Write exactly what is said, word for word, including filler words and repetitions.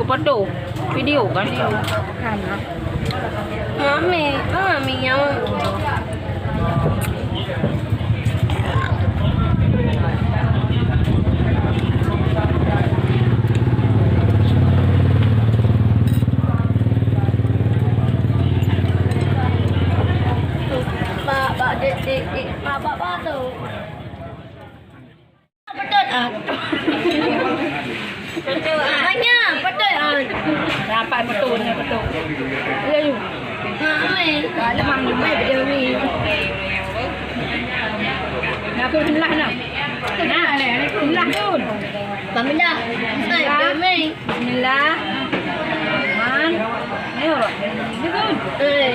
Foto, video kan? Mami, mami yang Bak, bak, dek, dek, dek, bak, bak, bak tu. Betul ah. Betul ah. Hanya betul ah. Dapat betul ni betul. Ya you. Ha, ai. Ada mang ni mai betul ni. Nak aku sebelah nak. Nah, sebelah tu. Bismillah. Hai, bismillah. Bismillah. Man. Ayo. Betul. Eh.